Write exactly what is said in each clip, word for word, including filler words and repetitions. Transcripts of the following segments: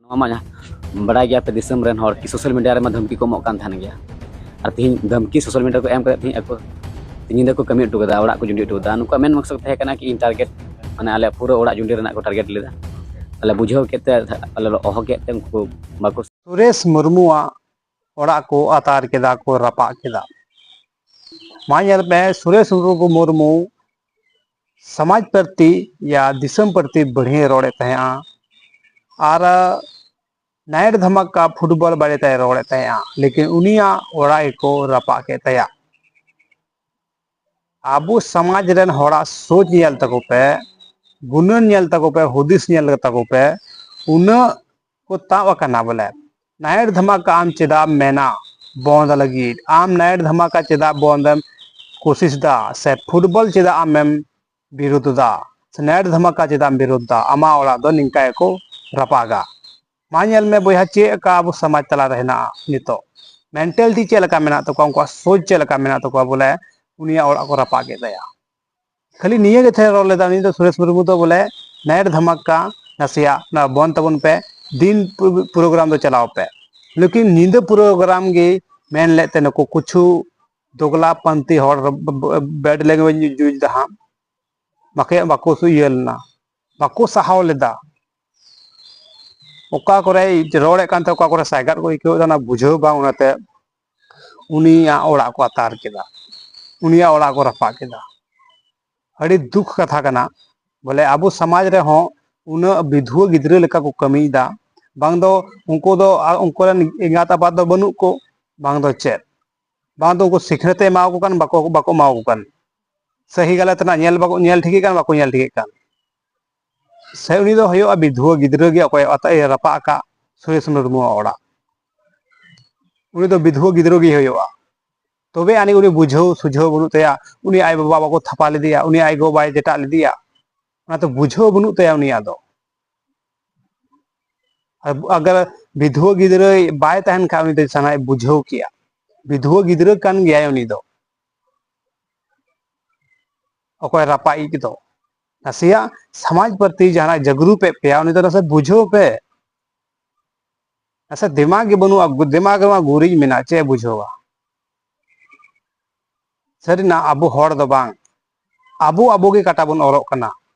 ᱱᱚᱣᱟ ᱢᱟ ᱵᱟᱲᱟᱭ ᱜᱮᱭᱟ ᱯᱮ, ᱫᱤᱥᱚᱢ ᱨᱮᱱ ᱦᱚᱲ ᱠᱤ ᱥᱳᱥᱟᱞ ᱢᱤᱰᱤᱭᱟ ᱨᱮᱢᱟ ᱫᱷᱟᱢᱠᱤ ᱠᱚ ᱮᱢᱚᱜ ᱠᱟᱱ ᱛᱟᱦᱮᱱ ᱜᱮᱭᱟ᱾ ᱟᱨ ᱛᱤᱦᱤᱧ ᱫᱷᱟᱢᱠᱤ ᱥᱳᱥᱟᱞ ᱢᱤᱰᱤᱭᱟ ᱨᱮᱠᱚ ᱮᱢ ᱠᱟᱛᱮ ᱛᱤᱦᱤᱧ ᱟᱠᱚ ᱛᱤᱦᱤᱧ ᱧᱤᱫᱟᱹ ᱠᱚ ᱠᱟᱹᱢᱤ ᱦᱚᱴᱚ ᱠᱟᱫᱟ, ᱚᱲᱟᱜ ᱠᱚ ᱡᱩᱸᱰᱤ ᱦᱚᱴᱚ ᱠᱟᱫᱟ᱾ ᱱᱩᱠᱩᱣᱟᱜ ᱢᱮᱱ ᱢᱚᱠᱥᱚᱫ ᱛᱟᱦᱮᱸ ᱠᱟᱱᱟ ᱠᱤ ᱤᱧ ᱴᱟᱨᱜᱮᱴ, ᱢᱟᱱᱮ ᱟᱞᱮ ᱯᱩᱨᱟᱹ ᱚᱲᱟᱜ ᱡᱩᱸᱰᱤ ᱨᱮᱱᱟᱜ ᱠᱚ ᱴᱟᱨᱜᱮᱴ ᱞᱮᱫᱟ᱾ ᱟᱞᱮ ᱵᱩᱡᱷᱟᱹᱣ ᱠᱮᱫ ᱛᱮ, ᱟᱞᱮ ᱞᱮ ᱚᱦᱚ ᱠᱮᱫ ᱛᱮ ᱩᱱᱠᱩ ᱵᱟᱠᱚ ᱥᱩᱨᱮᱥ ᱢᱩᱨᱢᱩᱣᱟᱜ ᱚᱲᱟᱜ ᱠᱚ ᱟᱛᱟᱨ ᱠᱮᱫᱟ, ᱠᱚ ᱨᱟᱯᱟᱜ ᱠᱮᱫᱟ᱾ ᱢᱟ ᱧᱮᱞ ᱯᱮ, ᱥᱩᱨᱮᱥ ᱢᱩᱨᱢᱩ ᱥᱚᱢᱟᱡᱽ ᱯᱨᱚᱛᱤ ᱭᱟ ᱫᱤᱥᱚᱢ ᱯᱨᱚᱛᱤ ᱵᱟᱹᱲᱤᱡ ᱨᱚᱲᱮᱫ ᱛᱟᱦᱮᱸᱜᱼᱟ᱾ ᱟᱨ ᱱᱟᱭᱤᱴ ᱫᱷᱟᱢᱟᱠᱟ ᱯᱷᱩᱴᱵᱚᱞ ᱵᱟᱨᱮᱛᱮ ᱨᱚᱲᱮᱫ ᱛᱟᱦᱮᱸᱜᱼᱟ, ᱞᱮᱠᱤᱱ ᱩᱱᱤᱭᱟᱜ ᱚᱲᱟᱜ ᱜᱮᱠᱚ ᱨᱟᱯᱟᱜ ᱠᱮᱫ ᱛᱟᱭᱟ᱾ ᱟᱵᱚ ᱥᱚᱢᱟᱡᱽ ᱨᱮᱱ ᱦᱚᱲᱟᱜ ᱥᱳᱪ ᱧᱮᱞ ᱛᱟᱠᱚ ᱯᱮ, ᱜᱩᱱᱟᱹᱱ ᱧᱮᱞ ᱛᱟᱠᱚ ᱯᱮ, ᱦᱩᱫᱤᱥ ᱧᱮᱞ ᱛᱟᱠᱚ ᱯᱮ᱾ ᱩᱱᱟᱹᱜ ᱠᱚ ᱛᱟᱵ ᱟᱠᱟᱱᱟ ᱵᱚᱞᱮ᱾ ᱱᱟᱭᱤᱴ ᱫᱷᱟᱢᱟᱠᱟ ᱟᱢ ᱪᱮᱫᱟᱜ ᱮᱢ ᱢᱮᱱᱟ ᱵᱚᱱᱫ ᱞᱟᱹᱜᱤᱫ? ᱟᱢ ᱱᱟᱭᱤᱴ ᱫᱷᱟᱢᱟᱠᱟ ᱪᱮᱫᱟᱜ ᱵᱚᱱᱫ ᱮᱢ ᱠᱳᱥᱤᱥ ᱫᱟ? ᱥᱮ ᱯᱷᱩᱴᱵᱚᱞ ᱪᱮᱫᱟᱜ ᱟᱢᱮᱢ ᱵᱤᱨᱳᱫᱷ ᱫᱟ? ᱥᱮ ᱱᱟᱭᱤᱴ ᱫᱷᱟᱢᱟᱠᱟ ᱪᱮᱫᱟᱜ ᱮᱢ ᱵᱤᱨᱳᱫᱷ ᱫᱟ? ᱟᱢᱟᱜ ᱚᱲᱟᱜ ᱫᱚ ᱱᱤᱝᱠᱟ ᱜᱮᱠᱚ ᱨᱟᱯᱟᱜᱟ᱾ ᱢᱟ ᱧᱮᱞ ᱢᱮ ᱵᱚᱭᱦᱟ, ᱪᱮᱫ ᱞᱮᱠᱟ ᱟᱵᱚ ᱥᱚᱢᱟᱡᱽ ᱛᱟᱞᱟ ᱨᱮ ᱦᱮᱱᱟᱜᱼᱟ ᱱᱤᱛᱚᱜ, ᱢᱮᱱᱴᱟᱞᱤᱴᱤ ᱪᱮᱫ ᱞᱮᱠᱟ ᱢᱮᱱᱟᱜ ᱛᱟᱠᱚᱣᱟ, ᱩᱱᱠᱩᱣᱟᱜ ᱥᱳᱪ ᱪᱮᱫ ᱞᱮᱠᱟ ᱢᱮᱱᱟᱜ ᱛᱟᱠᱚᱣᱟ, ᱵᱚᱞᱮ ᱩᱱᱤᱭᱟᱜ ᱚᱲᱟᱜ ᱠᱚ ᱨᱟᱯᱟᱜ ᱠᱮᱫ ᱛᱟᱭᱟ᱾ ᱠᱷᱟᱹᱞᱤ ᱱᱤᱭᱟᱹ ᱜᱮ ᱛᱟᱦᱮᱸ ᱨᱚᱲ ᱞᱮᱫᱟ ᱩᱱᱤ ᱫᱚ, ᱥᱩᱨᱮᱥ ᱢᱩᱨᱢᱩ ᱫᱚ, ᱵᱚᱞᱮ ᱱᱟᱭᱤᱴ ᱫᱷᱟᱢᱟᱠᱟ ᱱᱟᱥᱮᱭᱟᱜ ᱚᱱᱟ ᱵᱚᱱᱫ ᱛᱟᱵᱚᱱ ᱯᱮ, ᱫᱤᱱ ᱯᱨᱳ-, ᱯᱨᱳᱜᱨᱟᱢ ᱫᱚ ᱪᱟᱞᱟᱣ ᱯᱮ᱾ ᱞᱮᱠᱤᱱ ᱧᱤᱫᱟᱹ ᱯᱨᱳᱜᱨᱟᱢ ᱜᱮ ᱢᱮᱱ ᱞᱮᱫ ᱛᱮ ᱱᱩᱠᱩ ᱠᱩᱪᱷᱩ ᱫᱚᱜᱽᱞᱟ ᱯᱟᱱᱛᱤ ᱦᱚᱲ ᱵᱮᱰ ᱞᱮᱝᱜᱩᱭᱮᱡᱽ ᱤᱭᱩᱡᱽ ᱫᱟ ᱦᱟᱸᱜ, ᱵᱟᱠᱷᱟᱡ ᱵᱟᱠᱚ ᱤᱭᱟᱹ ᱞᱮᱱᱟ, ᱵᱟᱠᱚ ᱥᱟᱦᱟᱣ ᱞᱮᱫᱟ᱾ ᱚᱠᱟ ᱠᱚᱨᱮ ᱨᱚᱲᱮᱫ ᱠᱟᱱ ᱛᱟᱦᱮᱸ, ᱚᱠᱟ ᱠᱚᱨᱮ ᱥᱟᱭᱜᱟᱫ ᱠᱚ ᱟᱹᱭᱠᱟᱹᱣ ᱮᱫᱟ, ᱚᱱᱟ ᱵᱩᱡᱷᱟᱹᱣ ᱵᱟᱝ, ᱚᱱᱟᱛᱮ ᱩᱱᱤᱭᱟᱜ ᱚᱲᱟᱜ ᱠᱚ ᱟᱛᱟᱨ ᱠᱮᱫᱟ, ᱩᱱᱤᱭᱟᱜ ᱚᱲᱟᱜ ᱠᱚ ᱨᱟᱯᱟᱜ ᱠᱮᱫᱟ᱾ ᱟᱹᱰᱤ ᱫᱩᱠ ᱠᱟᱛᱷᱟ ᱠᱟᱱᱟ᱾ ᱵᱚᱞᱮ ᱟᱵᱚ ᱥᱚᱢᱟᱡᱽ ᱨᱮᱦᱚᱸ ᱩᱱᱟᱹᱜ ᱵᱤᱫᱷᱩᱣᱟᱹ ᱜᱤᱫᱽᱨᱟᱹ ᱞᱮᱠᱟ ᱠᱚ ᱠᱟᱹᱢᱤᱭᱮᱫᱟ᱾ ᱵᱟᱝ ᱫᱚ ᱩᱱᱠᱩ ᱫᱚ, ᱟ-, ᱩᱱᱠᱩ ᱨᱮᱱ ᱮᱸᱜᱟᱛ ᱟᱯᱟᱛ ᱫᱚ ᱵᱟᱹᱱᱩᱜ ᱠᱚ, ᱵᱟᱝ ᱫᱚ ᱪᱮᱫ, ᱵᱟᱝ ᱫᱚ ᱩᱱᱠᱩ ᱥᱤᱠᱷᱱᱟᱹᱛ ᱮ ᱮᱢᱟ ᱠᱚ ᱠᱟᱱ, ᱵᱟᱠᱚ, ᱵᱟᱠᱚ ᱮᱢᱟ ᱠᱚ ᱠᱟᱱ, ᱥᱟᱹᱦᱤ ᱜᱟᱞᱟᱛ ᱨᱮᱱᱟᱜ ᱧᱮᱞ ᱵᱟᱠᱚ ᱧᱮᱞ ᱴᱷᱤᱠᱮᱫ ᱠᱟᱱ, ᱵᱟᱠᱚ ᱧᱮᱞ ᱴᱷᱤᱠᱮᱫ ᱠᱟᱱ᱾ ᱥᱮ ᱩᱱᱤ ᱫᱚ ᱦᱩᱭᱩᱜᱼᱟ ᱵᱤᱫᱷᱩᱣᱟᱹ ᱜᱤᱫᱽᱨᱟᱹ ᱜᱮ, ᱚᱠᱚᱭ ᱚᱛ-, ᱮ ᱨᱟᱯᱟᱜ ᱟᱠᱟᱫ ᱥᱩᱨᱮᱥ ᱢᱩᱨᱢᱩᱣᱟᱜ ᱚᱲᱟᱜ᱾ ᱩᱱᱤ ᱫᱚ ᱵᱤᱫᱷᱩᱣᱟᱹ ᱜᱤᱫᱽᱨᱟᱹ ᱜᱮ ᱦᱩᱭᱩᱜᱼᱟ᱾ ᱛᱚᱵᱮ ᱟᱹᱱᱤᱡ ᱩᱱᱤ ᱵᱩᱡᱷᱟᱹᱣ ᱥᱩᱡᱷᱟᱹᱣ ᱵᱟᱹᱱᱩᱜ ᱛᱟᱭᱟ᱾ ᱩᱱᱤ ᱟᱭᱳ ᱵᱟᱵᱟ ᱵᱟᱠᱚ ᱛᱷᱟᱯᱟ ᱞᱮᱫᱮᱭᱟ, ᱩᱱᱤ ᱟᱭᱳ ᱵᱟᱵᱟᱭ ᱪᱮᱴᱟᱜ ᱞᱮᱫᱮᱭᱟ, ᱚᱱᱟᱛᱮ ᱵᱩᱡᱷᱟᱹᱣ ᱵᱟᱹᱱᱩᱜ ᱛᱟᱭᱟ ᱩᱱᱤᱭᱟᱜ ᱫᱚ᱾ ᱟᱨ ᱟᱜᱟᱨ ᱵᱤᱫᱷᱩᱣᱟᱹ ᱜᱤᱫᱽᱨᱟᱹ ᱵᱟᱭ ᱛᱟᱦᱮᱱ ᱠᱷᱟᱱ, ᱩᱱᱤ ᱫᱚ ᱥᱟᱱᱟᱭ ᱵᱩᱡᱷᱟᱹᱣ ᱠᱮᱭᱟ᱾ ᱵᱤᱫᱷᱩᱣᱟᱹ ᱜᱤᱫᱽᱨᱟᱹ ᱠᱟᱱ ᱜᱮᱭᱟᱭ ᱩᱱᱤ ᱫᱚ, ᱚᱠᱚᱭ ᱨᱟᱯᱟᱜ ᱤᱡ ᱫᱚ᱾ ᱱᱟᱥᱮᱭᱟᱜ ᱥᱚᱢᱟᱡᱽ ᱯᱨᱚᱛᱤ ᱡᱟᱦᱟᱱᱟᱜ ᱡᱟᱜᱽᱨᱩᱯ ᱮᱫ ᱯᱮᱭᱟ, ᱩᱱᱤ ᱫᱚ ᱱᱟᱥᱮ ᱵᱩᱡᱷᱟᱹᱣ ᱯᱮ᱾ ᱟᱪᱪᱷᱟ, ᱫᱤᱢᱟᱜᱽ ᱜᱮ ᱵᱟᱹᱱᱩᱜᱼᱟ, ᱜᱩ- ᱫᱤᱢᱟᱜᱽ ᱨᱮᱢᱟ ᱜᱩᱨᱤᱡ ᱢᱮᱱᱟᱜ, ᱪᱮᱫ ᱮ ᱵᱩᱡᱷᱟᱹᱣᱟ? ᱥᱟᱹᱨᱤᱱᱟᱜ ᱟᱵᱚ ᱦᱚᱲ ᱫᱚ ᱵᱟᱝ, ᱟᱵᱚ ᱟᱵᱚ ᱜᱮ ᱠᱟᱴᱟ ᱵᱚᱱ ᱚᱨᱚᱜ ᱠᱟᱱᱟ,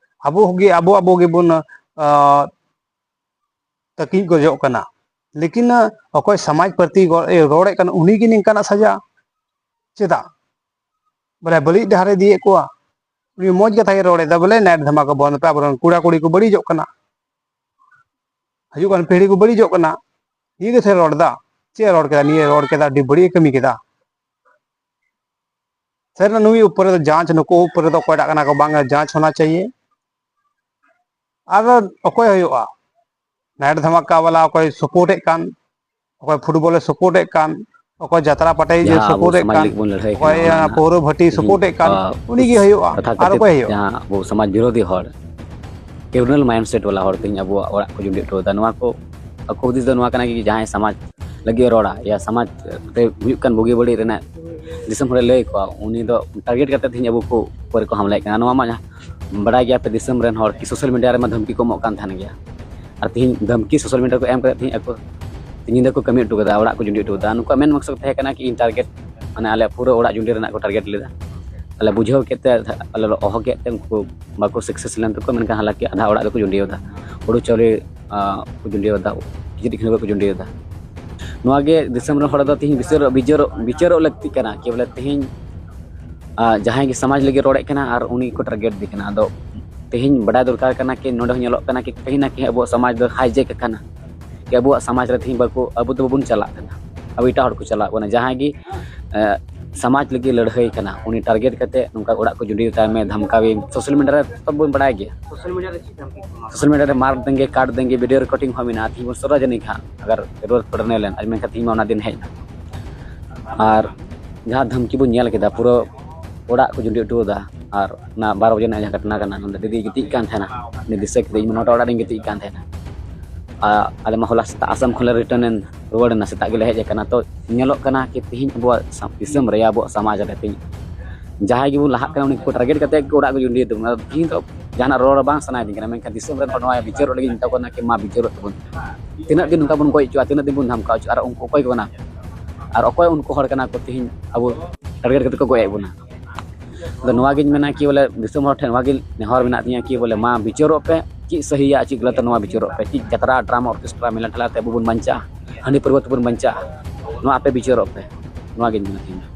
ᱟᱵᱚ ᱜᱮ ᱟᱵᱚ ᱟᱵᱚ ᱜᱮᱵᱚᱱ ᱟᱸ, ᱛᱟᱹᱠᱤᱡ ᱜᱚᱡᱚᱜ ᱠᱟᱱᱟ᱾ ᱞᱮᱠᱤᱱ ᱚᱠᱚᱭ ᱥᱚᱢᱟᱡᱽ ᱯᱨᱚᱛᱤ ᱜᱚ- ᱮ ᱨᱚᱲᱮᱫ ᱠᱟᱱ, ᱩᱱᱤ ᱜᱮ ᱱᱤᱝᱠᱟᱱᱟᱜ ᱥᱟᱡᱟ᱾ ᱪᱮᱫᱟᱜ? ᱵᱚᱞᱮ ᱵᱟᱹᱲᱤᱡ ᱰᱟᱦᱟᱨᱮ ᱤᱫᱤᱭᱮᱫ ᱠᱚᱣᱟ᱾ ᱩᱱᱤ ᱢᱚᱡᱽ ᱠᱟᱛᱷᱟ ᱜᱮ ᱨᱚᱲ ᱮᱫᱟ, ᱵᱚᱞᱮ ᱱᱟᱭᱤᱴ ᱫᱷᱟᱢᱟᱠᱟ ᱵᱚᱱᱫ ᱯᱮ, ᱟᱵᱚᱨᱮᱱ ᱠᱚᱲᱟ ᱠᱩᱲᱤ ᱠᱚ ᱵᱟᱹᱲᱤᱡᱚᱜ ᱠᱟᱱᱟ, ᱦᱤᱡᱩᱜ ᱠᱟᱱ ᱯᱤᱲᱦᱤ ᱠᱚ ᱵᱟᱹᱲᱤᱡᱚᱜ ᱠᱟᱱᱟ᱾ ᱱᱤᱭᱟᱹ ᱜᱮ ᱥᱮ ᱨᱚᱲ ᱮᱫᱟ᱾ ᱪᱮᱫ ᱮ ᱨᱚᱲ ᱠᱮᱫᱟ? ᱱᱤᱭᱟᱹ ᱨᱚᱲ ᱠᱮᱫᱟ, ᱟᱹᱰᱤ ᱵᱟᱹᱲᱤᱡ ᱮ ᱠᱟᱹᱢᱤ ᱠᱮᱫᱟ᱾ ᱥᱟᱹᱨᱤ ᱱᱩᱭ ᱩᱯᱚᱨ ᱨᱮᱫᱚ ᱡᱟᱸᱪ, ᱱᱩᱠᱩ ᱩᱯᱚᱨ ᱨᱮᱫᱚ ᱚᱠᱚᱭ ᱨᱟᱜ ᱠᱟᱱᱟ ᱠᱚ ᱵᱟᱝ, ᱡᱟᱸᱪ ᱦᱚᱱᱟ ᱪᱟᱦᱤᱭᱮ᱾ ᱟᱨ ᱚᱠᱚᱭ ᱦᱩᱭᱩᱜᱼᱟ ᱱᱟᱭᱤᱴ ᱫᱷᱟᱢᱟᱠᱟ ᱵᱟᱞᱟ? ᱚᱠᱚᱭ ᱥᱟᱯᱳᱨᱴ ᱮᱫ ᱠᱟᱱ, ᱚᱠᱚᱭ ᱯᱷᱩᱴᱵᱚᱞ ᱮ ᱥᱟᱯᱳᱨᱴ ᱮᱫ ᱠᱟᱱ, ᱚᱠᱚᱭ ᱡᱟᱛᱨᱟ ᱯᱟᱴᱟᱭ ᱡᱟᱦᱟᱸ ᱟᱵᱚ ᱥᱟᱯᱳᱨᱴ ᱮᱫ ᱥᱚᱢᱟᱡᱽ ᱠᱟᱱ, ᱞᱟᱹᱜᱤᱫ ᱵᱚᱱ ᱞᱟᱹᱲᱦᱟᱹᱭ ᱠᱟᱱᱟ, ᱚᱠᱚᱭ ᱚᱱᱟ ᱯᱟᱹᱣᱨᱟᱹ ᱵᱷᱟᱹᱴᱤ ᱛᱮᱦᱮᱧ, ᱥᱟᱯᱳᱨᱴ ᱮᱫ ᱠᱟᱱ, ᱟ, ᱩᱱᱤ ᱜᱮ ᱦᱩᱭᱩᱜᱼᱟ᱾ ᱠᱟᱛᱷᱟ ᱟᱨ ᱠᱷᱟᱹᱛᱤᱨ ᱚᱠᱚᱭ ᱦᱩᱭᱩᱜᱼᱟ? ᱡᱟᱦᱟᱸ ᱟᱵᱚ ᱥᱚᱢᱟᱡᱽ ᱵᱤᱨᱳᱫᱷᱤ ᱦᱚᱲ, ᱠᱨᱤᱢᱤᱱᱟᱞ ᱢᱟᱭᱤᱱᱰᱥᱮᱴ ᱵᱟᱞᱟ ᱦᱚᱲ ᱛᱮᱦᱮᱧ ᱟᱵᱚᱣᱟᱜ ᱚᱲᱟᱜ ᱠᱚ ᱡᱩᱸᱰᱤ ᱦᱚᱴᱚ ᱮᱫᱟ᱾ ᱱᱚᱣᱟ ᱠᱚ ᱟᱠᱚ ᱦᱩᱫᱤᱥ ᱫᱚ ᱱᱚᱣᱟ ᱠᱟᱱᱟ ᱠᱤ ᱡᱟᱦᱟᱸᱭ ᱥᱚᱢᱟᱡᱽ ᱞᱟᱹᱜᱤᱫ ᱮ ᱨᱚᱲᱟ ᱭᱟ ᱥᱚᱢᱟᱡᱽ ᱨᱮ ᱦᱩᱭᱩᱜ ᱠᱟᱱ ᱵᱩᱜᱤ ᱵᱟᱹᱲᱤᱡ ᱨᱮᱱᱟᱜ ᱫᱤᱥᱚᱢ ᱦᱚᱲᱮ ᱞᱟᱹᱭ ᱟᱠᱚᱣᱟ, ᱩᱱᱤ ᱫᱚ ᱴᱟᱨᱜᱮᱴ ᱠᱟᱛᱮ ᱛᱮᱦᱮᱧ ᱟᱵᱚ ᱠᱚ ᱩᱯᱚᱨ ᱨᱮᱠᱚ ᱦᱟᱢᱞᱟᱭᱮᱫ ᱠᱟᱱᱟ᱾ ᱱᱚᱣᱟ ᱢᱟ ᱡᱟᱦᱟᱸ ᱵᱟᱰᱟᱭ ᱜᱮᱭᱟ ᱯᱮ ᱫᱤᱥᱚᱢ ᱨᱮᱱ ᱦᱚᱲ ᱠᱤ ᱥᱳᱥᱟᱞ ᱢᱤᱰᱤᱭᱟ ᱨᱮᱢᱟ ᱫᱷᱟᱢᱠᱤ ᱠᱚ ᱮᱢᱚᱜ ᱠᱟᱱ ᱛᱟᱦᱮᱱ ᱜᱮᱭᱟ᱾ ᱟᱨ ᱛᱮᱦᱮᱧ ᱫᱷᱟᱢᱠᱤ ᱥᱳᱥᱟᱞ ᱢᱤᱰᱤᱭᱟ ᱨᱮᱠᱚ ᱮᱢ ᱠᱟᱛᱮ ᱛᱮᱦᱮᱧ ᱟᱠᱚ ᱛᱮᱦᱮᱧ ᱧᱤᱫᱟᱹ ᱠᱚ ᱠᱟᱹᱢᱤ ᱦᱚᱴᱚ ᱠᱟᱫᱟ, ᱚᱲᱟᱜ ᱠᱚ ᱡᱩᱸᱰᱤ ᱦᱚᱴᱚ ᱠᱟᱫᱟ᱾ ᱱᱩᱠᱩᱣᱟᱜ ᱢᱮᱱ ᱢᱚᱠᱥᱚᱫ ᱛᱟᱦᱮᱸ ᱠᱟᱱᱟ ᱠᱤ ᱤᱧ ᱴᱟᱨᱜᱮᱴ, ᱢᱟᱱᱮ ᱟᱞᱮ ᱯᱩᱨᱟᱹ ᱚᱲᱟᱜ ᱡᱩᱸᱰᱤ ᱨᱮᱱᱟᱜ ᱠᱚ ᱴᱟᱨᱜᱮᱴ ᱞᱮᱫᱟ᱾ ᱟᱞᱮ ᱵᱩᱡᱷᱟᱹᱣ ᱠᱮᱫ ᱛᱮ ᱟᱞᱮ ᱞᱮ ᱦᱚᱦᱚ ᱠᱮᱫ ᱛᱮ ᱩᱱᱠᱩ ᱵᱟᱠᱚ ᱥᱟᱠᱥᱮᱥ ᱞᱮᱱ ᱛᱟᱠᱚ, ᱢᱮᱱᱠᱷᱟᱱ ᱦᱟᱞᱟᱠᱤ ᱟᱫᱷᱟ ᱚᱲᱟᱜ ᱫᱚᱠᱚ ᱡᱩᱸᱰᱤ ᱟᱠᱟᱫᱟ, ᱦᱩᱲᱩ ᱪᱟᱣᱞᱮ, ᱟᱸ, ᱠᱚ ᱡᱩᱸᱰᱤ ᱟᱠᱟᱫᱟ, ᱠᱤᱪᱨᱤᱡ ᱠᱷᱟᱹᱰᱣᱟᱹᱜ ᱠᱚ ᱡᱩᱸᱰᱤ ᱟᱠᱟᱫᱟ᱾ ᱱᱚᱣᱟ ᱜᱮ ᱫᱤᱥᱚᱢ ᱨᱮᱱ ᱦᱚᱲ ᱫᱚ ᱛᱮᱦᱮᱧ ᱵᱤᱪᱟᱹᱨᱚᱜ, ᱵᱤᱪᱟᱹᱨᱚᱜ, ᱵᱤᱪᱟᱹᱨᱚᱜ ᱞᱟᱹᱠᱛᱤ ᱠᱟᱱᱟ ᱠᱤ ᱵᱚᱞᱮ ᱛᱮᱦᱮᱧ, ᱟᱸ, ᱡᱟᱦᱟᱸᱭ ᱜᱮ ᱥᱚᱢᱟᱡᱽ ᱞᱟᱹᱜᱤᱫ ᱨᱚᱲᱮᱫ ᱠᱟᱱᱟ ᱟᱨ ᱩᱱᱤ ᱠᱚ ᱴᱟᱨᱜᱮᱴ ᱮᱫᱮ ᱠᱟᱱᱟ᱾ ᱟᱫᱚ ᱛᱮᱦᱮᱧ ᱵᱟᱰᱟᱭ ᱫᱚᱨᱠᱟᱨ ᱠᱟᱱᱟ ᱠᱤ ᱱᱚᱰᱮ ᱦᱚᱸ ᱧᱮᱞᱚᱜ ᱠᱟᱱᱟ ᱠᱤ ᱠᱟᱹᱦᱤ ᱱᱟ ᱠᱟᱹᱦᱤ ᱟᱵᱚᱣᱟᱜ ᱥᱚᱢᱟᱡᱽ ᱫᱚ ᱦᱟᱭᱡᱮᱠ ᱟᱠᱟᱱᱟ, ᱠᱤ ᱟᱵᱚᱣᱟᱜ ᱥᱚᱢᱟᱡᱽ ᱨᱮ ᱛᱮᱦᱮᱧ ᱵᱟᱠᱚ, ᱟᱵᱚ ᱫᱚ ᱵᱟᱵᱚᱱ ᱪᱟᱞᱟᱜ ᱠᱟᱱᱟ, ᱟᱵᱚ ᱮᱴᱟᱜ ᱦᱚᱲ ᱠᱚ ᱪᱟᱞᱟᱜ ᱠᱟᱱᱟ᱾ ᱡᱟᱦᱟᱸᱭ ᱜᱮ, ᱮ, ᱥᱚᱢᱟᱡᱽ ᱞᱟᱹᱜᱤᱫ ᱞᱟᱹᱲᱦᱟᱹᱭ ᱠᱟᱱᱟ, ᱩᱱᱤ ᱴᱟᱨᱜᱮᱴ ᱠᱟᱛᱮ ᱱᱚᱝᱠᱟ ᱚᱲᱟᱜ ᱠᱚ ᱡᱩᱸᱰᱤ ᱛᱟᱭ ᱢᱮ, ᱫᱷᱟᱢᱠᱟᱣᱤ, ᱥᱳᱥᱟᱞ ᱢᱤᱰᱤᱭᱟ ᱨᱮ ᱛᱚ ᱵᱚᱱ ᱵᱟᱲᱟᱭ ᱜᱮᱭᱟ᱾ ᱥᱳᱥᱟᱞ ᱢᱤᱰᱤᱭᱟ ᱨᱮ ᱪᱮᱫ ᱫᱷᱟᱢᱠᱤ ᱠᱚ ᱮᱢᱟ? ᱥᱳᱥᱟᱞ ᱢᱤᱰᱤᱭᱟ ᱨᱮ ᱢᱟᱨ ᱫᱮᱝᱜᱮ, ᱠᱟᱴ ᱫᱮᱝᱜᱮ, ᱵᱷᱤᱰᱤᱭᱳ ᱨᱮᱠᱚᱨᱰᱤᱝ ᱦᱚᱸ ᱢᱮᱱᱟᱜᱼᱟ᱾ ᱛᱮᱦᱮᱧ ᱵᱚᱱ ᱥᱟᱨᱟᱡᱟᱱᱤ ᱠᱷᱟᱱ ᱟᱜᱟᱨ ᱨᱳᱰ ᱯᱟᱨᱱᱮ ᱞᱮᱱ, ᱟᱨ ᱢᱮᱱᱠᱷᱟᱱ ᱛᱮᱦᱮᱧ ᱢᱟ ᱚᱱᱟ ᱫᱤᱱ ᱦᱮᱡ ᱮᱱᱟ᱾ ᱟᱨ ᱡᱟᱦᱟᱸ ᱫᱷᱟᱢᱠᱤ ᱵᱚᱱ ᱧᱮᱞ ᱠᱮᱫᱟ, ᱯᱩᱨᱟᱹ ᱚᱲᱟᱜ ᱠᱚ ᱡᱩᱸᱰᱤ ᱦᱚᱴᱚ ᱠᱟᱫᱟ᱾ ᱟᱨ ᱚᱱᱟ ᱵᱟᱨᱚ ᱵᱟᱡᱮ ᱨᱮᱱᱟᱜ ᱡᱟᱦᱟᱸ ᱜᱷᱚᱴᱚᱱᱟ ᱠᱟᱱᱟ, ᱱᱚᱰᱮ ᱫᱤᱫᱤ ᱜᱤᱛᱤᱡ ᱠᱟᱱ ᱛᱟᱦᱮᱱᱟ, ᱩᱱᱤ ᱫᱤᱥᱟᱹ ᱠᱮᱫᱟ, ᱤᱧ ᱢᱟ ᱱᱚᱣᱟᱴᱟᱜ ᱚᱲᱟᱜ ᱨᱤᱧ ᱜᱤᱛᱤᱡ ᱠᱟᱱ ᱛᱟᱦᱮᱱᱟ᱾ ᱟᱨ ᱟᱞᱮ ᱢᱟ ᱦᱚᱞᱟ ᱥᱮᱛᱟᱜ ᱟᱥᱟᱢ ᱠᱷᱚᱱ ᱞᱮ ᱨᱤᱴᱟᱨᱱ ᱮᱱ, ᱨᱩᱣᱟᱹᱲ ᱮᱱᱟ, ᱥᱮᱛᱟᱜ ᱜᱮᱞᱮ ᱦᱮᱡ ᱟᱠᱟᱱᱟ᱾ ᱛᱚ ᱧᱮᱞᱚᱜ ᱠᱟᱱᱟ ᱠᱤ ᱛᱮᱦᱮᱧ ᱟᱵᱚᱣᱟᱜ ᱥᱟ-, ᱫᱤᱥᱚᱢ ᱨᱮ, ᱟᱵᱚᱣᱟᱜ ᱥᱚᱢᱟᱡᱽ ᱨᱮ ᱛᱮᱦᱮᱧ ᱡᱟᱦᱟᱸᱭ ᱜᱮᱵᱚᱱ ᱞᱟᱦᱟᱜ ᱠᱟᱱᱟ, ᱩᱱᱤ ᱠᱚ ᱴᱟᱨᱜᱮᱴ ᱠᱟᱛᱮ ᱜᱮ ᱚᱲᱟᱜ ᱠᱚ ᱡᱩᱸᱰᱤᱭᱮᱫ ᱛᱟᱵᱚᱱᱟ᱾ ᱟᱫᱚ ᱛᱮᱦᱮᱧ ᱫᱚ ᱡᱟᱦᱟᱱᱟᱜ ᱨᱚᱲ ᱵᱟᱝ ᱥᱟᱱᱟᱭᱮᱫᱤᱧ ᱠᱟᱱᱟ, ᱢᱮᱱᱠᱷᱟᱱ ᱫᱤᱥᱚᱢ ᱨᱮᱱ ᱦᱚᱲ ᱱᱚᱣᱟ ᱵᱤᱪᱟᱹᱨᱚᱜ ᱞᱟᱹᱜᱤᱫ ᱤᱧ ᱢᱮᱛᱟ ᱠᱚ ᱠᱟᱱᱟ ᱠᱤ ᱢᱟ ᱵᱤᱪᱟᱹᱨᱚᱜ ᱛᱟᱵᱚᱱ᱾ ᱛᱤᱱᱟᱹᱜ ᱫᱤᱱ ᱱᱚᱝᱠᱟ ᱵᱚᱱ ᱜᱚᱡ ᱦᱚᱪᱚᱜᱼᱟ, ᱛᱤᱱᱟᱹᱜ ᱫᱤᱱ ᱵᱚᱱ ᱫᱷᱟᱢᱠᱟᱣ ᱦᱚᱪᱚᱜᱼᱟ, ᱟᱨ ᱩᱱᱠᱩ ᱚᱠᱚᱭ ᱠᱚ ᱠᱟᱱᱟ ᱠᱚ? ᱟᱨ ᱚᱠᱚᱭ ᱩᱱᱠᱩ ᱦᱚᱲ ᱠᱟᱱᱟ ᱠᱚ ᱛᱮᱦᱮᱧ ᱟᱵᱚ ᱴᱟᱨᱜᱮᱴ ᱠᱟᱛᱮ ᱠᱚ ᱜᱚᱡ ᱮᱫ ᱵᱚᱱᱟ? ᱟᱫᱚ ᱱᱚᱣᱟ ᱜᱤᱧ ᱢᱮᱱᱟ ᱠᱤ ᱵᱚᱞᱮ ᱫᱤᱥᱚᱢ ᱦᱚᱲ ᱴᱷᱮᱱ ᱱᱚᱣᱟ ᱜᱮ ᱱᱮᱦᱚᱨ ᱢᱮᱱᱟᱜ ᱛᱤᱧᱟᱹ ᱠᱤ ᱵᱚᱞᱮ ᱢᱟ ᱵᱤᱪᱟᱹᱨᱚᱜ ᱯᱮ, ᱪᱮᱫ ᱥᱟᱹᱦᱤᱭᱟ ᱪᱮᱫ ᱜᱟᱞᱟᱛᱟ ᱱᱚᱣᱟ ᱵᱤᱪᱟᱹᱨᱚᱜ ᱯᱮ, ᱪᱮᱫ ᱡᱟᱛᱨᱟ ᱰᱨᱟᱢᱟ ᱚᱨᱠᱮᱥᱴᱨᱟ ᱢᱮᱞᱟ ᱴᱷᱮᱞᱟ ᱛᱮ ᱟᱵᱚ ᱵᱚᱱ ᱵᱟᱧᱪᱟᱜᱼᱟ, ᱦᱟᱺᱰᱤ ᱯᱟᱹᱨᱣᱟᱹ ᱛᱮᱵᱚᱱ ᱵᱟᱧᱪᱟᱜᱼᱟ, ᱱᱚᱣᱟ ᱟᱯᱮ ᱵᱤᱪᱟᱹᱨᱚᱜ ᱯᱮ, ᱱᱚᱣᱟ ᱜᱤᱧ ᱢᱮᱱᱟ ᱛᱤᱧ ᱫᱚ᱾